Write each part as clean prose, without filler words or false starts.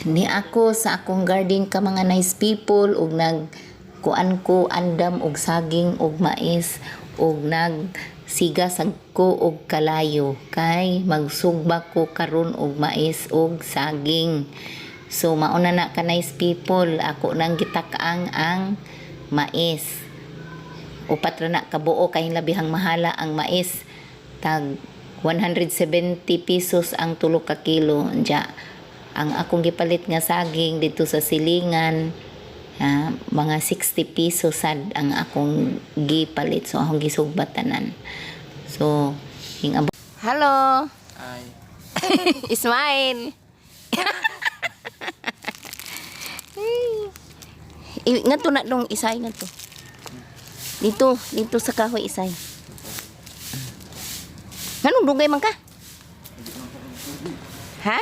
Ni ako sa akong garden ka mga nice people ug nag kuan ko andam og saging og mais ug nag siga sad ko og kalayo kay magsugba ko karon og mais og saging. So mauna na ka, nice people, ako nang gitak-ang ang mais. Upat ra na kabuo kay labihang mahala ang mais. Tag 170 pesos ang 3 ka kilo. Diya, ang akong gipalit nga saging dito sa silingan, mga 60 pesos sad ang akong gipalit. So akong gisugba tanan. So, hing Hello. Ay. Ismail. Ngadto na dong isay ngadto. Dito, dito sa kahoy isay. Nganong dugay man ka? Ha?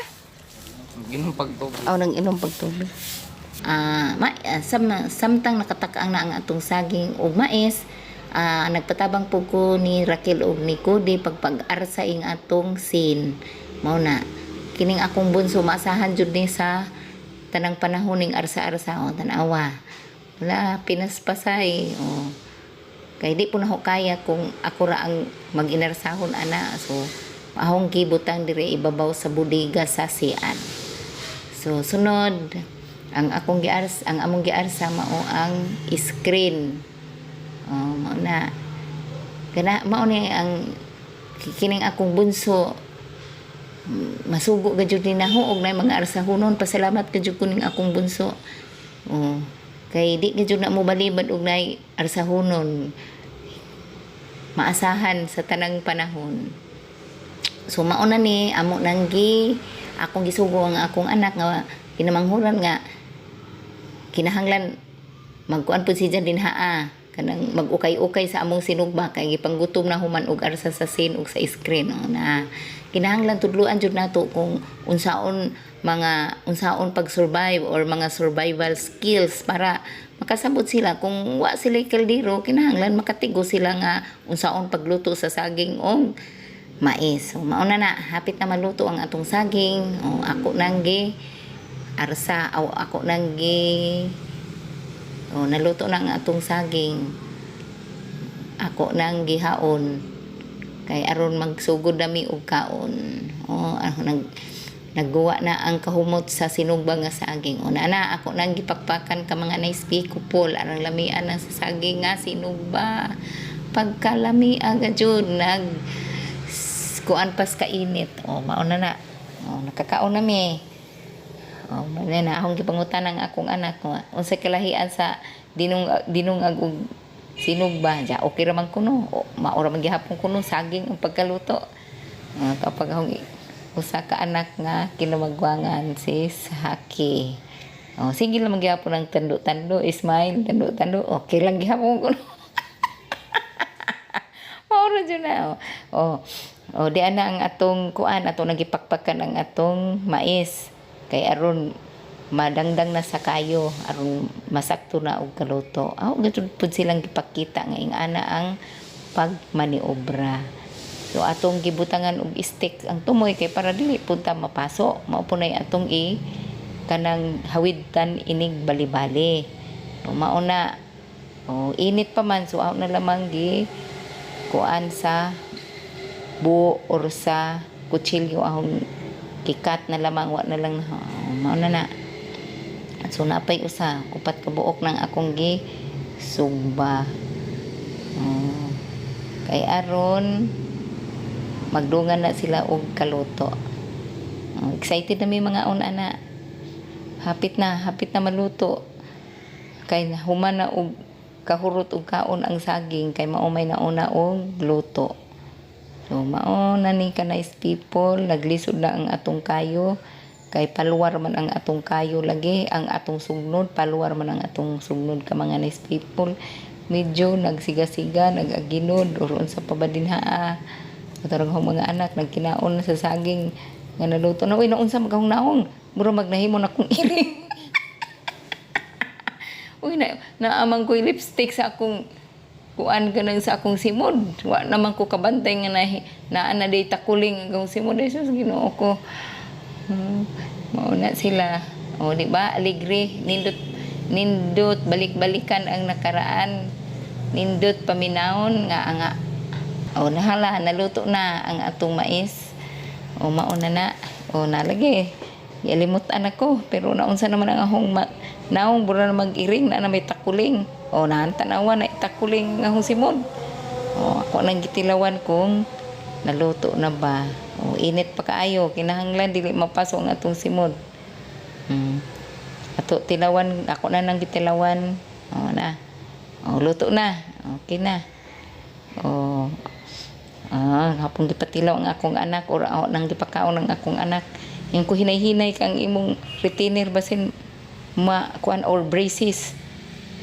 Ginom pagtubig. Aw, nang inom pagtubig. Samtang nakatakaang na ang atong saging ug mais, nagpatabang po ko ni Raquel ug ni Cody pagpag-arsa ing atong sin. Mao na. Kining akong bunso maasahan jud ni sa tanang panahon ning arsa-arsa o tan-awa. Wala pinaspasay o. Kay di po na ho kaya kung ako ra ang mag-inarsahon ana. So ahong gibutang dire ibabaw sa bodega sa sian. So sunod ang akong giars ang among giarsa mao ang screen. Oh, mao na. Kana mao ni ang kining akong bunso masugo ga jud ni naho og nay mga arsahonon. Pasalamat ka jud ko ning akong bunso. Oh, kay di ka jud na mo balibad og nay arsahonon. Maasahan sa tanang panahon. So mao na ni amo nang gi akong gisugo ang akong anak nga kinamanghuran nga kinahanglan magkuan pud siya din haa kanang mag-ukay-ukay sa among sinugba kay gipanggutom na human og arsa sa sin ug sa screen, oh, na kinahanglan tudluan jud nato kung unsaon mga unsaon pag-survive or mga survival skills para makasabot sila kung wa sila kaldero, kinahanglan makatigo sila nga unsaon pagluto sa saging og mais. So mauna na, hapit na maluto ang atong saging. O ako nang gi arsa o ako nang gi o naluto na ang atong saging. Ako nang gihaon kay aron magsugod nami og kaon. O ako nagguwa na ang kahumot sa sinugba nga saging. O na ako nang gipakpakan ka mga nice people arang lamian na sa saging nga sinugba. Pagkalami aga jud nag kuan pas kainit. O mauna na. O nakakaon na mi. O mao na akong gipangutan ang akong anak ko. Unsay kalahian sa dinungag og sinugba? Ja, okay ra man kuno. O, mao ra man gihapon kuno saging ang pagkaluto. Kapag akong usa ka anak nga kinamagwangan si Haki. O, sige lang gihapon ang tando-tando, Ismail, tando-tando. Okay lang gihapon kuno. Mao ra jud na. Oh. Oh. Oh, di ana ang atong kuan, atong nagipakpakan ang atong mais kay aron madangdang na sa kayo aron masakto na og kaluto. Aw, gud pud silang gipakita nga ing-ana ang pagmaniobra. So atong gibutangan og stick ang tumoy kay para dili pud ta mapaso. Mao po nay atong i kanang hawidtan inig bali-bali. So, mao na. Oh, init pa man, so aw na lamang gi kuan sa buo or sa kutsilyo ahong kikat na lamang wa na lang, oh, mao na na. So napay usa, upat ka buok ng akong gi sugba. Oh, kay aron magdungan na sila og kaluto. Oh, excited na mi mga una na hapit na maluto kay human na og kahurot og kaon ang saging kay mao may nauna og luto. So mao na ni ka nice people, naglisod na ang atong kayo kay paluwar man ang atong kayo lagi, ang atong sugnod, paluwar man ang atong sugnod ka mga nice people. Medyo nagsiga-siga, nag-aginod or unsa pa ba din haa. Katarong akong mga anak nagkinaon na sa saging nga naluto na. Uy, naunsa magahong naong? Mura magnahimo na kong iri. Uy, na, naamang ko'y lipstick sa akong kuan kanang sa akong simod. Wa naman ko kabantay nga na naa na day takuling ang akong simod. Ay, sus, Ginoo ko. Mauna sila. O, di ba? Aligre. Nindot, nindot, balik-balikan ang nakaraan. Nindot paminawon nga nga. O, nahala, naluto na ang atong mais. O, mauna na. O, nalagi. Yalimutan ako. Pero naunsa naman ang ahong naong bura na mag-iring na na may takuling. O, nahantanawa na itakuling ang ahong simod. O, ako nang gitilawan kung naluto na ba. O, init pa kaayo. Kinahanglan, dili mapasok ang atong simod. Ato tilawan, ako na nang gitilawan. O na. O, luto na. Okay na. O, hapon gipatilaw ang akong anak or ako nang gipakaon ang akong anak. Yung ko hinay-hinay kang imong retainer basin ma kuan or braces.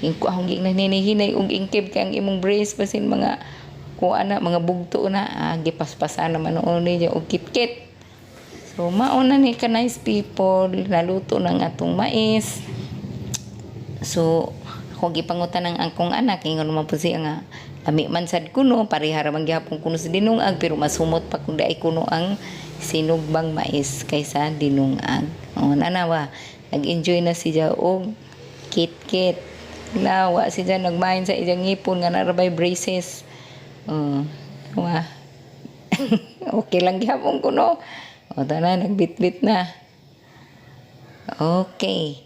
Yung ko akong hinay-hinay og ingkib kay ang imong brace basin mga kuan na mga bugto na, gipaspasan naman noon niya og kitkit. So mauna ni ka, nice people, naluto ng atong mais. So, ako gipangutan ng akong anak, ingon naman po siya nga, lami man sad kuno, pareha ra man gihapon kuno sa dinungag, pero masumot pa kung daay kuno ang sinugbang mais kaysa dinungag. O, nanawa, nag-enjoy na siya og kit-kit. Lawa siya nagmain sa iyang ngipon nga narabay braces. O, wa. Okay lang gihapon kuno. O, tana, nagbitbit na. Okay.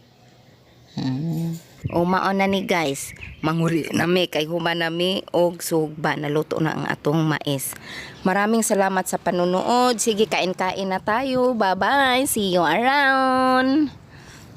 O mao na ni, guys, manguri nami kay human nami og sugba, naluto na ang atong mais. Maraming salamat sa panunood. Sige, kain-kain na tayo. Bye-bye. See you around.